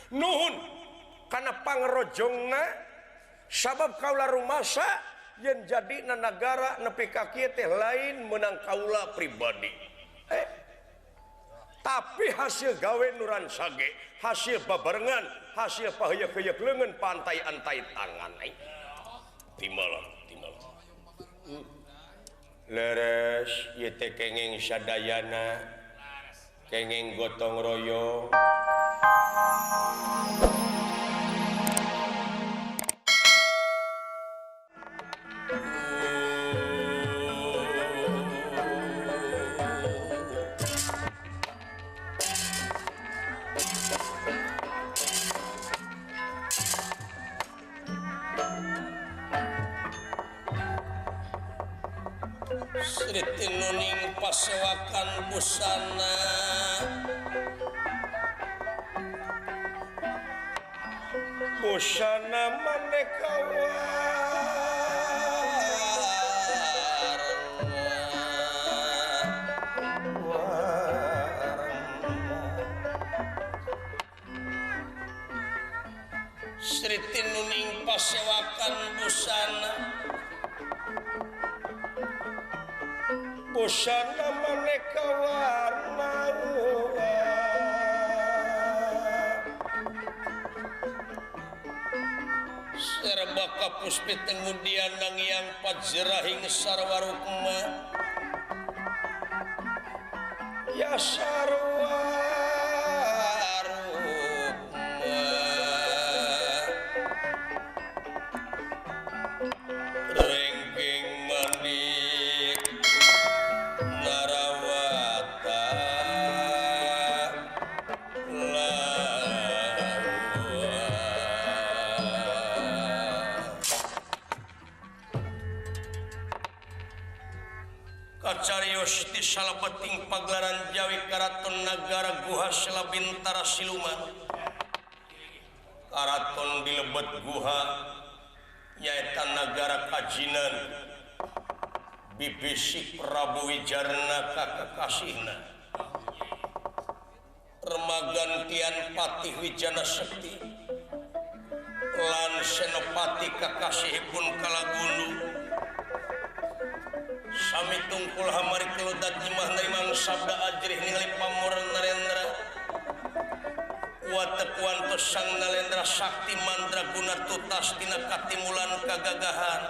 Nuhun kana pangrojongna sabab kaula rumasa yen jadina nagara nepi ka kieu teh lain meunang kaula pribadi. Tapi hasil gawe nuran sage, hasil babarengan, hasil paheuyeuk-heuyeuk leungeun pantai-antai tangan. Timalah, timalah. Leres ieu teh kenging sadayana, kenging gotong royong. Sri tinuning pasewakan busana busana maneka warna Sri tinuning pasewakan busana busana maneka warna serba kapus pitengudian nangiang pajrahing sarwarukma ya sarwarukma renggeng manik narawata kacarios di salabeting pagelaran Jawi Karaton Nagara Guha Selabintara Siluman. Karaton di lebet guha nyaeta nagara kajinan bibisik Prabu Wijarna kakakasihna remagantian Patih Wijana Sekti lan Senopati kakasihipun Kalagunu sami tungkul hamari keludat nyemah nerimang sabda ajrih ningali pamor Narendra watek wantos sang Nalendra sakti mandraguna tutas tina katimulan kagagahan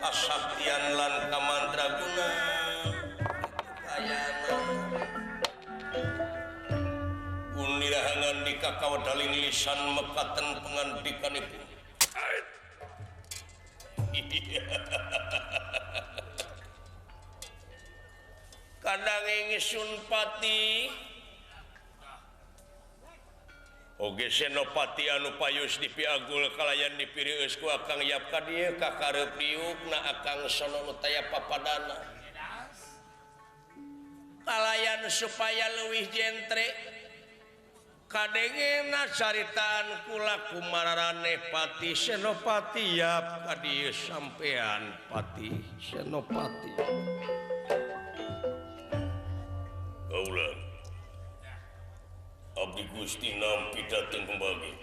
kasaktian lan kamandraguna kayana unirahangan di kakawadaling lisan mekaten pengandikanipun. Kadang ingsun pati oge Senopati anu payus dipiagul kalayan dipirius ku Akang Yap ka dieu kakareup diukna Akang sono nu taya papadana kalayan supaya leuwih jentre kadengena caritaan kula kumararane Pati Senopati Yap ka dieu sampean Pati Senopati. Kaula abdi Gusti nampi dateng pembagi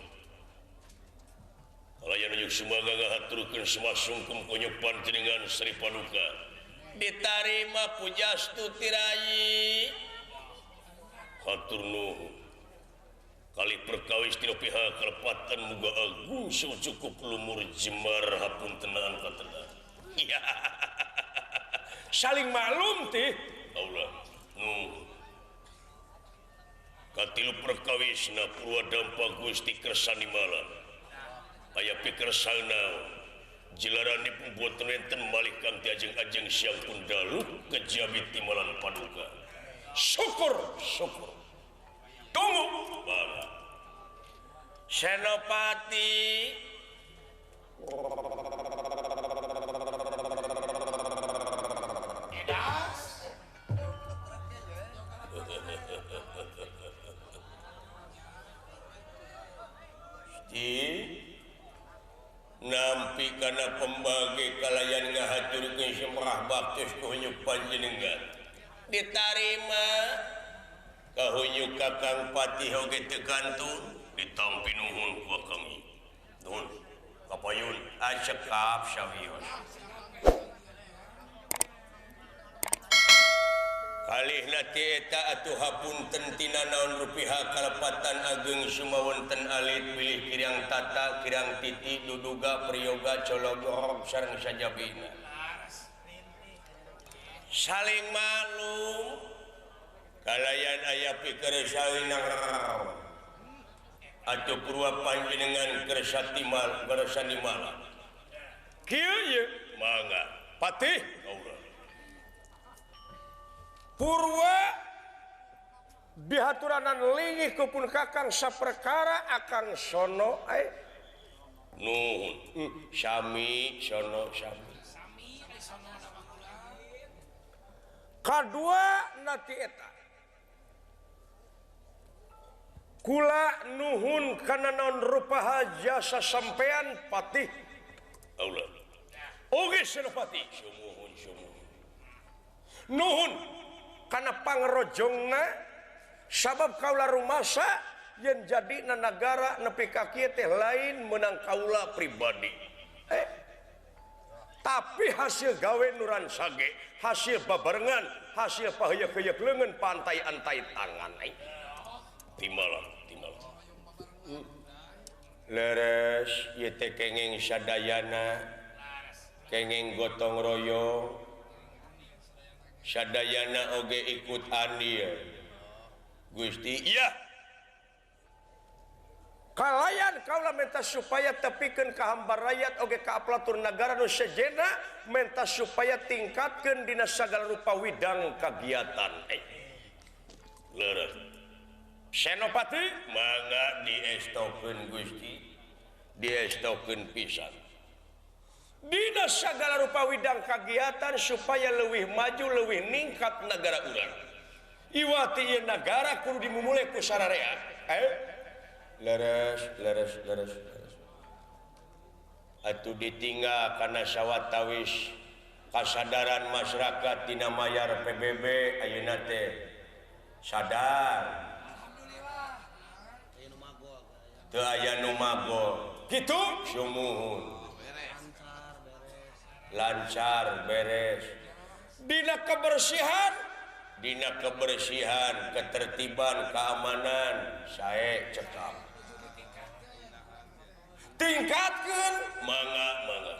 kalayan unjuk sumaga ngahaturkeun sumasungkem konyuk panjenengan Sri Paduka ditarima pujastu tirayi hatur nuhun kali perkawis tina pihak kalepatan muga agung cukup lumur jemar hapuntenaan katenan. Saling maklum tih Allah nuhun. Katilu perkawisna purwa dampa Gusti kersani malam aya pikersana jilaranipun boten wenten malih kang diajeng-ajeng siang pun dalu kejabi timalan paduka. Syukur syukur tunggu bala Senopati nampi kana pembagi kalayan ngahaturkeun semrah baktos ku panjenengan ditarima Kahunyu Kakang Patih oge teu kantun ditampi nuhun ku Akang. Nuhun. Kapayun acekap sawios. Kalihna ti eta atuh hapunten tina naon rupiha kalepatan ageng sumawonten alit bilih kirang tata kirang titi duduga priyoga cologorok sareng sajabina. Saling maklum kalayan aya pikersawina atuh purwa panjenengan kersatimal kersanimal. Kieu ye mangga Patih kaula. Purwa dihaturanan lingih kupun Kakang saperkara akang sono ai nuhun sami sono sami kadua nati eta kula nuhun kana naon rupaha jasa sampean Patih Allah oge Senopati sumuhun sumuhun nuhun kana pangrojongna sabab kaula rumasa yen jadi na nagara nepi ka kieu teh lain meunang kaula pribadi tapi hasil gawe nuran sage hasil babarengan hasil paheuyeuk-heuyeuk leungeun pantai-antai tangan timalah timalah leres ieu teh kenging sadayana kenging gotong royong sadayana oge ikut andil Gusti iya kalayan kaula menta supaya tepikeun ka hamba rakyat oge ka aplatur nagara nu sejena menta supaya tingkatkeun dina sagala rupa widang kagiatan leres Senopati mangga diestokeun Gusti diestokeun pisan dina sagala rupa widang kagiatan supaya leuwih maju leuwih ningkat nagara urang iwati ieu nagara kudu dimumule ku sararea leres leres leres leres atuh ditinggal kana sawatawis kasadaran masyarakat dina mayar PBB ayeuna teh sadar teu aya nu magol kitu sumuhun lancar beres dina kebersihan ketertiban keamanan sae cekap tingkatkeun mangga mangga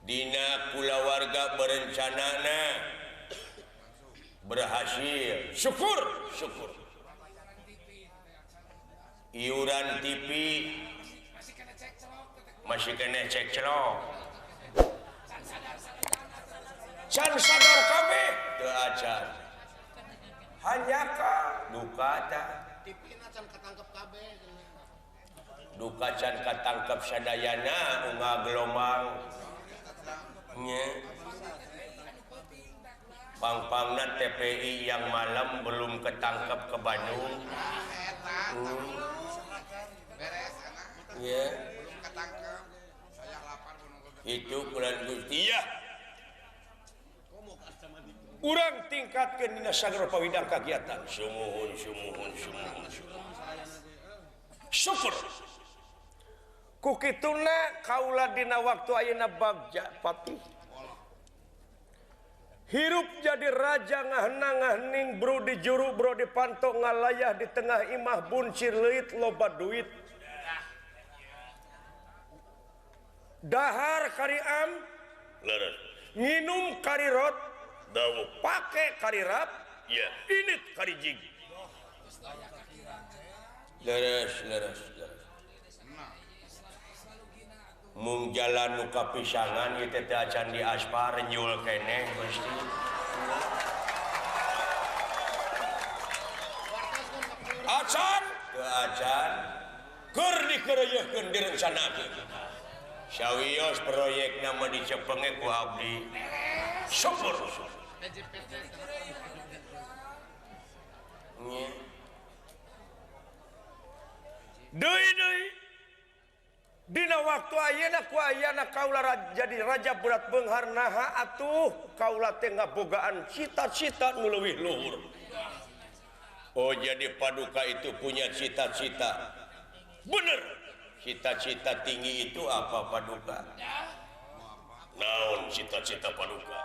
dina kulawarga berencanana berhasil syukur syukur iuran TV masih kena cek celok can sadar kabeh teu acan hanya ka duka ta TV-na can katangkep kabeh duka can katangkep sadayana unggal gelombang nya pang-pangna TPI yang malam belum ketangkep ke Bandung ya itu bulan Gusti ya urang tingkatkeun dina sagala rupa widang kagiatan sumuhun sumuhun sumuhun syukur ku kituna kaula dina waktu ayeuna bagja Patih hirup jadi raja ngahna ngahning bro di juru bro di panto ngalayah di tengah imah buncir leuit loba duit dahar kari am leres minum kari rot dawuh pake kari rap ya init kari jig leres leres leres mung jalan nu kapisangan ieu teh acan di aspal renyul keneh Gusti acan teu acan keur dikeureuyeukkeun direncanakeun sawios proyekna mah dicepenge ku abdi syukur deui deui dina waktu ayeuna ku ayana kaula jadi raja berat beunghar naha atuh kaula teh ngabogaan cita-cita nu leuwih luhur. Oh, jadi Paduka itu punya cita-cita. Bener. Cita-cita tinggi itu apa, Paduka? Naon cita-cita Paduka?